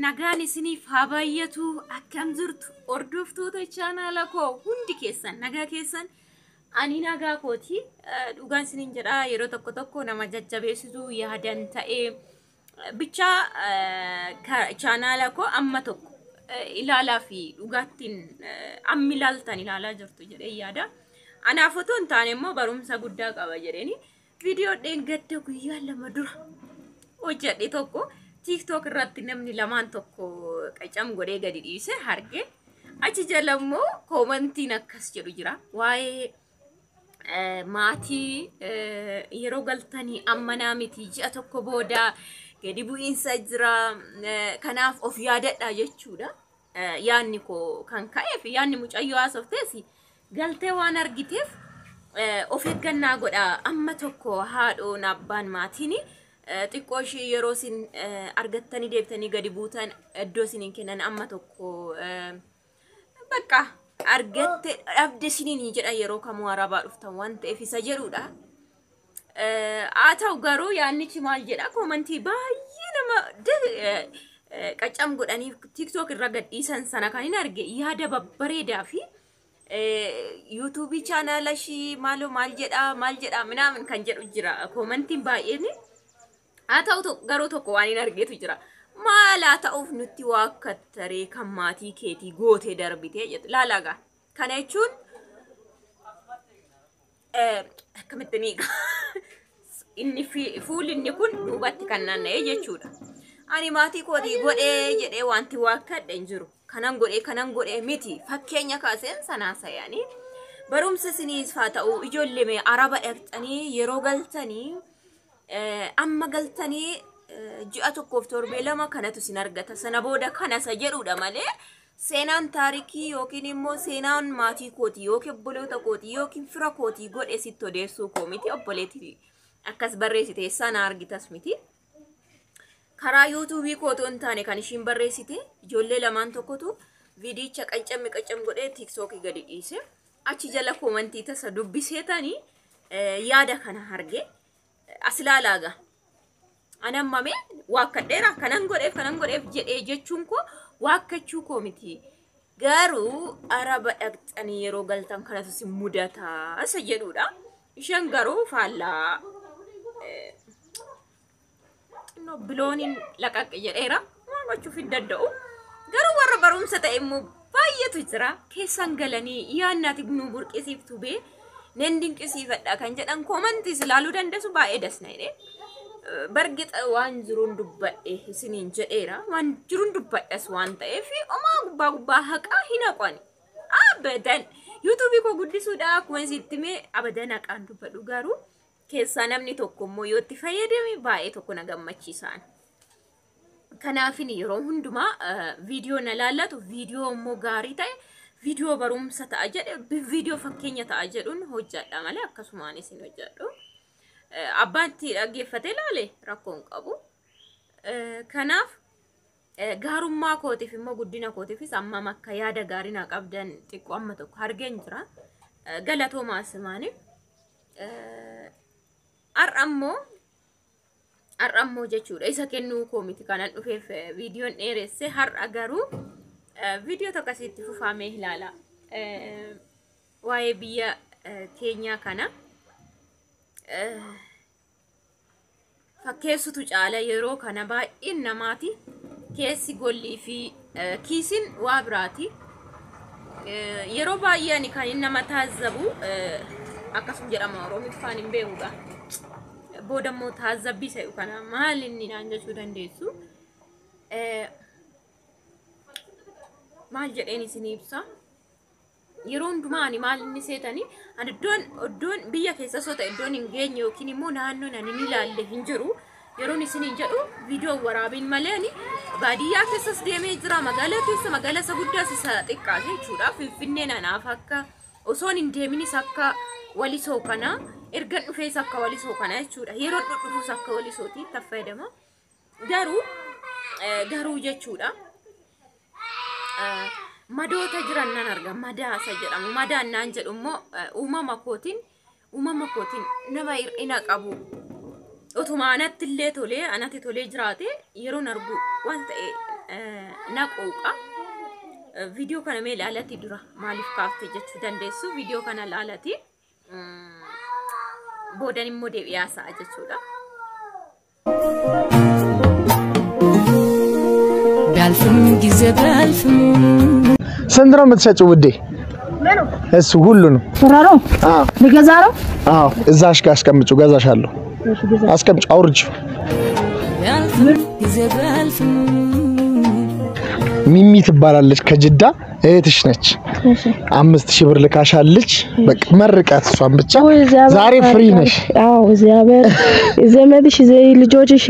Nagaan isiniif haa baay'atu. Akkam jirtu hordoftoota chaanaala koo hundi keessan? Nagaa keessan? Ani nagaa kooti. Dhugaan isiniin jedha, yeroo tokko tokko nama jajjabeessitu yaadan ta'ee bichaa chaanaala koo amma tokko ilaalaa fi dhugaattiin ammi ilaaltan ilaalaa jirtu jedhee yaada. Anaaf otoo hin taane immoo barumsa guddaa qaba jedheeni viidiyoo dheengadda guyyaa 2 dura hojjedhe tokko TikTok irratti namni lamaan tokko qacam godhee gadi dhiise arge. Achi jala immoo koomantiin akkas jedhu jira. Waa'ee maatii yeroo galtanii ammanaa miti, ji'a tokko booda gadi bu'iinsa jira. Kanaaf of yaadadha jechuudha. Yaanni koo kan ka'eef, yaanni mucayyoo haasoftees galtee waan argiteef of eeggannaa godha. Amma tokko haadhoon, abbaan, maatiin xiqqoo ishii yeroo isin argattanii deebitanii gadi buutan iddoo isiniin kennan amma tokko bakka argatte dhabde isiniin jedha yeroo kamuu Arabaa dhuftan waan ta'eef isa jedhudha. Haa ta'u garuu yaannichi maal jedha? Koomantii baay'ee nama qacam godhanii TikTok irra gadhiisan sana kan hin arge yaada babbareedaa fi yuutuubii chaanaala ishii maaloo maal jedha maal jedha minaamin kan jedhu jira koomantiin baay'een. Haa ta'u garuu tokko waan hin argeetu jira. Maal haa ta'uuf nutti waakkattaree kan maatii keetii gootee darbitee jettu. Laalagaa. Kana jechuun akkamitti ni inni fuulli inni kun duubatti kan naanna'ee jechuudha. Ani maatii kootii godhee jedhee wanti waakkadhe hin jiru. Kanan godhee kanan godhee miti, fakkeenya kaaseen sanaa sayanii. Barumsa isiniif haa ta'u, ijoollee mee Araba dhaqxanii yeroo galtanii, amma galtanii ji'a tokkoof torbee 2 kanatu isin argata. Sana booda kana isa jedhudha malee seenaan taarikii yookiin immoo seenaan maatii kootii yookiin obboloota kootii yookiin fira kootii godhe sitti odeessuu koo miti, obboleetti akkas barreessite sana argitas miti. Karaa yuutuubii kootu hin taane kan ishiin barreessite, ijoollee lamaan tokkotu viidicha qaccammi qaccam godhee TikTokii gadi dhiise. Achi jala koomantii tasa dubbiseetanii yaada kana arge. As ilaalaagaa. Anammame waakkadheera, kanan godheef kanan godheef jedhee jechuun koo waakkachuu koo miti. Garuu Araba dhaqxanii yeroo galtan kanatu si mudataa isa jedhudha. Isheen garuu faallaa xinnoo bilooniin laqaqe jedheera. Waan gochuuf hin danda'u. Garuu warra barumsa ta'e immoo baay'eetu jira. Keessan galanii yaadnaati nu burqisiiftu bee nan dinqisiifadha kan jedhan koomantiis ilaaluu dandeessu, baay'ee dasna jedhee. Bargixa waan jiruun dubbadhe isiniin jedheera. Waan jiruun dubbadhas waan ta'eef homaa gubbaa gubbaa haqaa hin haqani. Abadan yuutuubii koo guddisuudha akkuma isitti mee abadan haqaan dubbadhu, garuu keessaa namni tokko immoo yoo itti fayyadame baay'ee tokko na gammachiisaan. Kanaafin yeroo hundumaa viidiyoo na laallatu, viidiyoo immoo gaarii ta'e, viidiyoo barumsa ta'a jedhe, viidiyoo fakkeenya ta'a jedhuun hojjedha malee akkasumaan isin hojjedhu. Abbaan itti dhaggeeffatee ilaale rakkoo hin qabu. Kanaaf gaarummaa kootiif immoo guddina kootiifis ammam akka yaada gaarii naa qabdan xiqqoo amma tokko argeen jira. Galatoomaa asimaanii. Har'a immoo jechuudha isa kennuu koo miti kanan dhufeef viidiyoon dheeresse. Har'a garuu viidiyoo tokko asitti fufaamee ilaala. Waa'ee biyya keenyaa kana fakkeessutu caala, yeroo kana baay'een namaati keessi gollii fi kiisiin waa biraati. Yeroo baay'ee ani kan inni nama taazzabu, akkasuma jedhama Oromiffaan hin beekuudha. Booda immoo taazzabbii isa kana maal inni naan jechuu dandeessu. Maal jedheen isinii ibsa? Yeroo hundumaa ani maal inni seetanii, ani iddoon biyya keessa soo ta'e iddoon hin geenye yookiin immoo naannoon ani hin ilaalle hin jiru. Yeroon isiniin jedhu viidiyoo waraabiin malee ani baadiyyaa keessas deemee jira, magaalaa keessa, magaalaa isa guddaas isa xiqqaas jechuudha. Finfinneen anaaf akka osoon hin deeminis akka Walisoo kana, ergan dhufees akka Walisoo kana jechuudha. Yeroo dhufus akka Walisooti itti fayyadama. Garuu jechuudha. Madoota jiran nan arga. Madaa isa jedhamu. Madaan naan jedhu immoo uumama kootiin nama hir'ina qabu. Otuma anatti illee tolee, anatti tolee jiraate yeroon argu waan ta'e Na quuqa. Viidiyoo kana mee ilaalati dura maaliif kaafte jechuu dandeessu. Viidiyoo kana ilaalati boodan immoo deebi'ee haasa'a jechuudha. ቢያልፍም ጊዜ ቢያልፍም ስንት ነው የምትሸጪው ውዴ? እሱ ሁሉንም ነው አዎ ልገዛ ነው። አዎ፣ እዛሽ ጋር አስቀምጪው፣ ገዛሻለሁ። አስቀምጪው፣ አውርጂው። ቢያልፍም ጊዜ ቢያልፍም ሚሚ ትባላለች ከጅዳ እህትሽ ነች። 5000 ብር ልካሻለች። በቃ መርቃት እሷን ብቻ። ዛሬ free ነሽ። አዎ እግዚአብሔር ዘመድሽ ልጆችሽ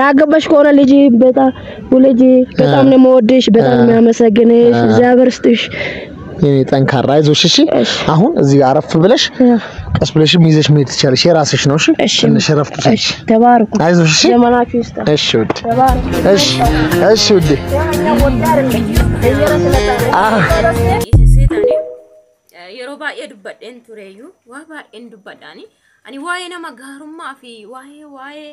ያገባሽ ከሆነ ልጅ በጣም ውለጂ። በጣም ነው የምወድሽ፣ በጣም ነው የሚያመሰግንሽ። እግዚአብሔር ስጥሽ። የኔ ጠንካራ አይዞሽ። እሺ አሁን እዚህ ጋር አረፍ ብለሽ ቀስ ብለሽም ይዘሽ መሄድ ትችያለሽ። የራስሽ ነው። እሺ ትንሽ እረፍት ውሰጂ። ተባረኩ። አይዞሽ። እሺ ዘመናችሁ ይስጣ። እሺ ውዴ። እሺ እሺ ውዴ። Seetani yeroo baay'ee dubbadheen tureyyuu waa baay'een dubbadhaani ani waa'ee nama gaarummaa fi waa'ee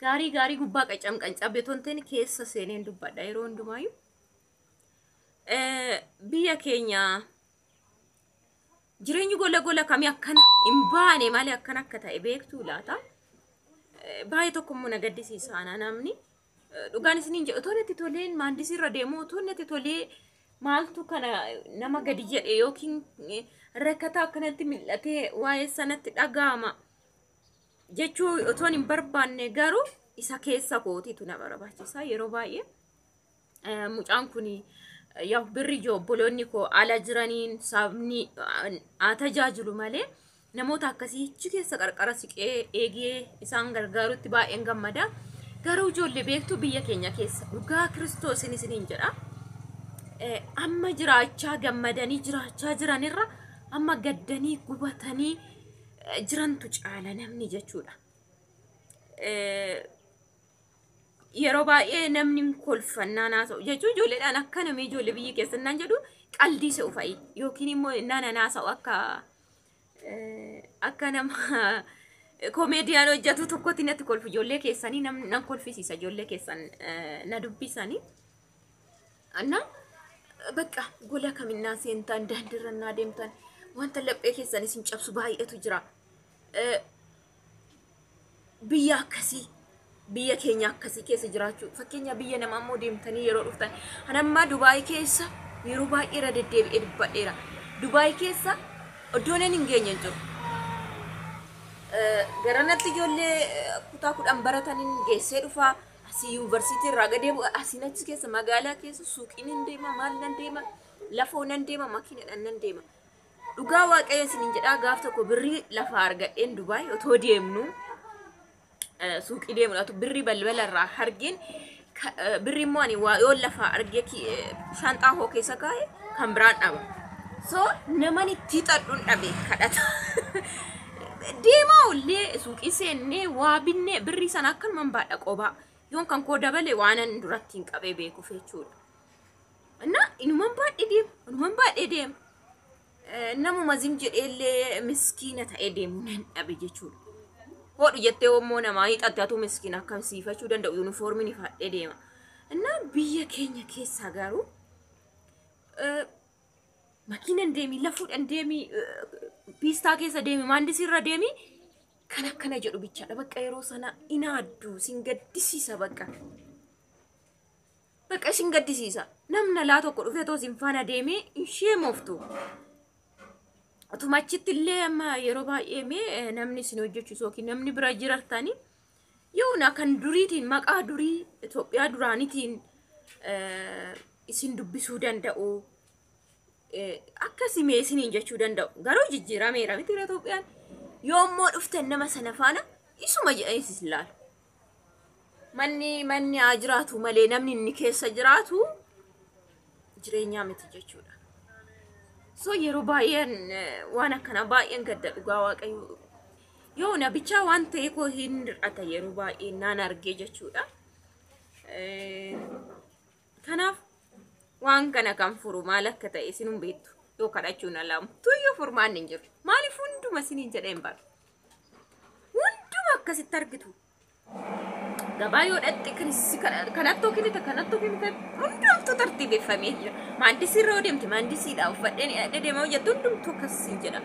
gaarii gaarii gubbaa qacam qancabe tonteen keessa seeneen dubbadha yeroo hundumaayyuu. Biyya keenya jireenyi gola gola kamii akkana hin baane malee akkana akka ta'e beektuu laata? Baay'ee tokko immoo na gaddisiisa ana namni. Dhugaan isiniin jedhu otoo natti toleen maandisii irra deemu otoo natti tolee maaltu kana nama gadi jedhe yookiin rakkataa akkanatti mil'atee waa'ee sanatti dhaga'ama jechuu otoon hin barbaanne garuu isa keessa kootiitu na barbaachisa yeroo baay'ee. Mucaan kun yaa birri obboloonni koo ala jiraniin sabni haa tajaajilu malee namoota akkasii achi keessa qarqara siqee eegee isaan gargaarutti baay'een gammada. Garuu ijoollee beektuu biyya keenya keessa dhugaa Kiristoosin isiniin jedha. Amma jiraachaa gammadanii jiraachaa jiranirra amma gaddanii gubatanii jirantu caala namni jechuudha. Yeroo baay'ee namni kolfannaa naasa'u jechuun ijoolleedhaan akka namni ijoollee biyya keessa naan jedhu qaldii se'u fa'i yookiin immoo nana naasa'u akka nama komeediyaan hojjetu tokkotti natti kolfu ijoollee keessanii nan kolfisiisa ijoollee keessan na dubbisanii. Anna bakka gola kaminnaa seentan daandiirra deemtan wanta laphee keessan isin cabsu baay'eetu jira. Biyya akkasii biyya keenya akkasii keessa jiraachuu fakkeenya biyya namaa immoo deemtanii yeroo dhuftan anammaa Dubaay keessa yeroo baay'ee irra deddeebi'ee dubbadheera. Dubaay keessa iddoon hin geenye hin jiru. Garanatti ijoollee kutaa 10 barataniin geessee dhufaa asii yuunivarsiitii irraa gadee bu'a asiin achi keessa magaalaa keessa suuqiin hin deema maal nan deema lafoo nan deema makiinadhaan nan deema. Dhugaa waaqayyo isiniin jedhaa gaaf tokko birrii lafaa argadheen Dubaay otoo deemnu suuqii deemudhaatu birrii balbala irraa argeen birrii immoo ani yoo lafaa argee shaanxaa koo keessa kaa'e kan biraan dhaba. So naman itti xadhuun dhabe kadhata. Deemaa ollee suuqii seennee waa binnee birrii sana akkanumaan baadha qobaa. Yoon kan koo dabale waanan duratti hin qabee beekuuf jechuudha. Inna inuman baadhee deema inuman baadhee deema. Namuma zim jedheellee miskiina ta'ee deemu nan dhabe jechuudha. Hodhu jettee immoo namaa hiixatte atu miskiina akkam siifachuu danda'u yuunifoormiin ifadhee deema. Inna biyya keenya keessaa garuu makiinan deemi lafuudhaan deemi piistaa keessa deemi maandisii irra deemi kan akkana jedhu bichaadha. Bakka yeroo sana inaaddu sin gaddisiisa bakka. Bakka isin gaddisiisa. Namna laa tokko dhufee too sin faana deemee ishee mooftu. Otuma achitti illee amma yeroo baay'ee mee namni isin hojjechiisu yookiin namni bira jirartanii yoona kan duriitiin maqaa durii Itoophiyaa duraaniitiin isin dubbisuu danda'u. Akkasii mee isiniin jechuu danda'u. Garuu jijjiirameera miti Itoophiyaan. Yoommoo dhuftan nama sana faana isuma jedhanii isin ilaalu. Manni haa jiraatu malee namni inni keessa jiraatu jireenyaa miti jechuudha. So yeroo baay'een waan akkana baay'een gadda dhugaa waaqayyo. Yoona bichaa waan ta'e koo hin hir'ata yeroo baay'ee naan argee jechuudha. Kanaaf waan kana kan furu maal akka ta'e isin hin beektu. Yoo kadhachuun alaamu tuyyoo furmaanni hin jiru. Maaliif hunduma isiniin jedhee hin baru? Hunduma akkasitti argitu. Gabaa yoo dhaqxe kanattoo kennite kanattoo kennite hundumtuu tartiibeffamee jira. Maandisii irra yoo deemte maandisiidha uffadheen hidhadhee deemaa hojjettu hundumtuu akkasiin jedha.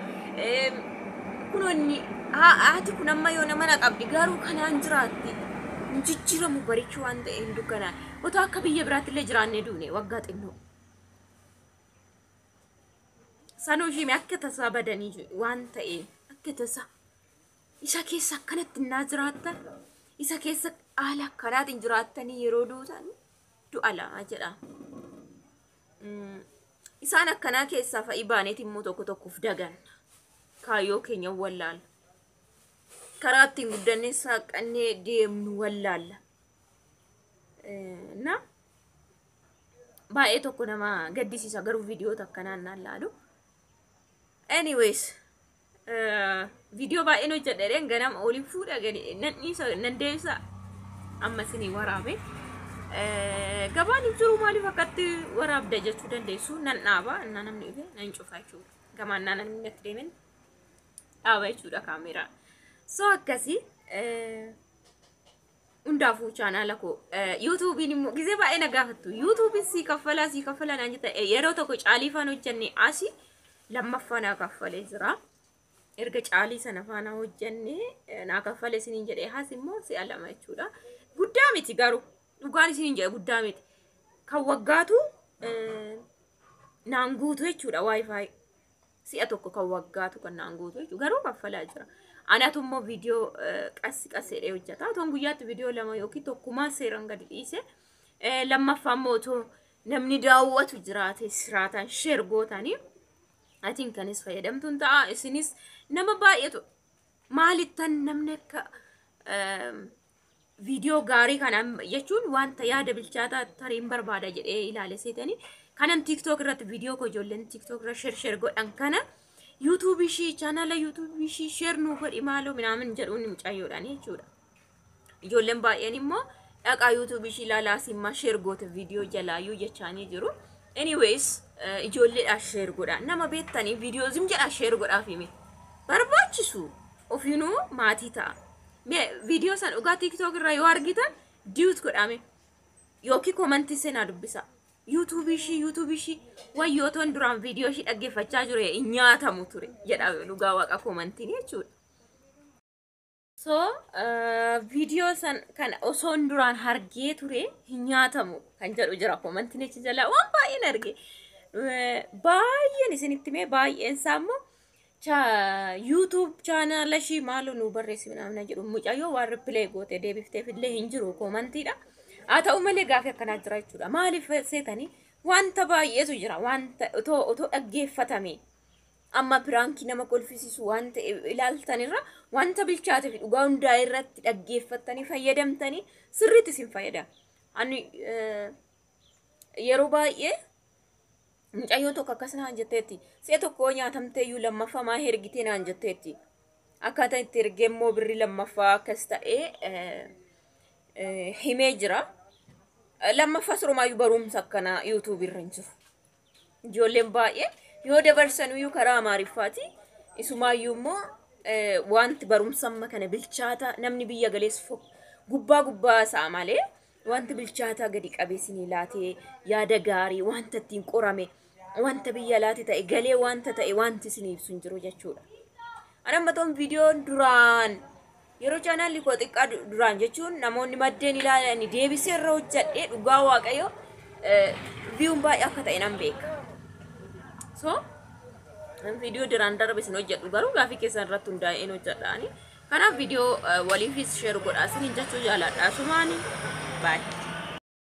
Kunoonni haati kun amma yoo nama na qabdi garuu kanaan jiraatti. Hin jijjiiramu barichi waan ta'e hin dukkanaan. Otoo akka biyya biraatti illee jiraannee duune waggaa xinnoo. Sanuu ishee akka tasaa badanii waan ta'e akka tasaa isa keessa akkanatti naa jiraattan isa keessa haala akkanaatiin jiraattanii yeroo duutan du'a lama jedha. Isaan akkanaa keessaa fa'i baaneet immoo tokko tokkoof daganna. Kaayyoo keenya wallaalla. Karaa ittiin guddannee saaqannee deemnu wallaalla. Na baay'ee tokko nama gaddisiisa garuu viidiyoota akkanaan naan laalu. Anyways, viidiyoo baay'een hojjedheen ganama oliin fuudha gadi nan dhiisa nan deebisa amma isinii waraabe. Gabaan hin jiru maaliif akkatti waraabda jechuu dandeessu nan dhaaba na namni dhufe nan cufa jechuudha. Gamaan naa namni natti deemen dhaaba jechuudha kaameeraa. So akkasii hundaafuu chaanaala koo yuutuubiin immoo gizee baay'ee na gaafattu yuutuubiin sii kaffalaa sii kaffalaa naan jetta yeroo tokko caalii faana hojjenne asii lammaffaa naa kaffalee jira. Erga caalii sana faana hojjenne naa kaffale isiniin jedhee has immoo si'a lama jechuudha. Guddaa miti garuu dhugaan isiniin jedhe guddaa miti. Kan waggaatu naan guutu jechuudha waayifaayi. Si'a tokko kan waggaatu kan naan guutu jechuudha garuu kaffalaa jira. Anatu immoo viidiyoo qassi qasseedhee hojjeta. Otoon guyyaatti viidiyoo lama yookiin tokkumaa seeraan gadi dhiise. Lammaffaa immoo otoo namni daawwatu jiraate siraataan sheer gootanii atiin kanis fayyadamtuun ta'a. Isinis nama baay'eetu maalittan namni akka viidiyoo gaarii kana jechuun wanta yaada bilchaataa tariin barbaada jedhee ilaale seetanii kanan TikTok irratti viidiyoo koo ijoolleen TikTok irra sheer sheer godhan kana yuutuubii ishii chaanala yuutuubii ishii sheer nuu godhi maaloo minaamin jedhuun mucayyoodhaan jechuudha. Ijoolleen baay'een immoo dhaqaa yuutuubii ishii ilaalaa simmaa sheer goota viidiyoo jalaayyuu jechaanii jiru. Anyways, ijoolleedhaa sheer godhaa. Nama beektanii viidiyoo zim jedhaa sheer godhaaf hime. Barbaachisu ofiinuu maatii ta'a. Mee viidiyoo san dhugaa TikTok irraa yoo argitan duet godhame yookiin koomantii seenaa dubbisa. Yuutuubii ishii wayyoo toon duraan viidiyoo ishii dhaggeeffachaa ture hin nyaatamu ture jedha dhugaa waaqa koomantiin jechuudha. So viidiyoo san kan osoon duraan hargee ture hin nyaatamu kan jedhu jira koomantiin achi jalaa waan baay'een arge. Baay'een isinitti mee baay'een isaa immoo YouTube chaanaala ishii maaloo nu barreessi minaamin jedhu mucayyoo waan ripilee goote deebifteef illee hin jiru koomantiidha. Haa ta'u malee gaafii akkanaa jira jechuudha. Maaliif seetanii wanta baay'eetu jira wanta otoo dhaggeeffatame amma piraankii nama kolfisiisu wanta ilaaltanirra wanta bilchaatee fi dhugaa hundaa irratti dhaggeeffattanii fayyadamtanii sirriitti isin fayyada. Ani yeroo baay'ee mucayyoon tokko akkas naan jetteetti si'a tokko nyaatamtee iyyuu lammaffaa maa ergitee naan jetteetti. Akkaataa itti ergee immoo birrii lammaffaa akkas ta'ee himee jira. Lammaffaa surumaayyuu barumsa akkanaa yuutuubii irra hin jiru. Ijoolleen baay'ee yoo dabarsanuyyuu karaa Amaariffaati. Isumaayyuu immoo wanti barumsa amma kana bilchaata namni biyya galees gubbaa gubbaa isaa malee wanti bilchaataa gadi qabeessinii laatee yaada gaarii wanta ittiin qorame wanta biyya laate ta'e galee wanta ta'e wanti isin ibsu hin jiru jechuudha. Ani amma toon viidiyoon duraan yeroo chaanaalli koo xiqqaa duraan jechuun namoonni maddeen ilaalanii deebisee irra hojjedhee dhugaa waaqayyo viyuun baay'ee akka ta'e nan beeka. So viidiyoo duraan darbe isin hojjedhu garuu gaafii keessan irratti hundaa'een hojjedhaani. Kanaaf viidiyoo waliifis sheer godhaa isiniin jechuu jaaladha. Asumaani baay'ee.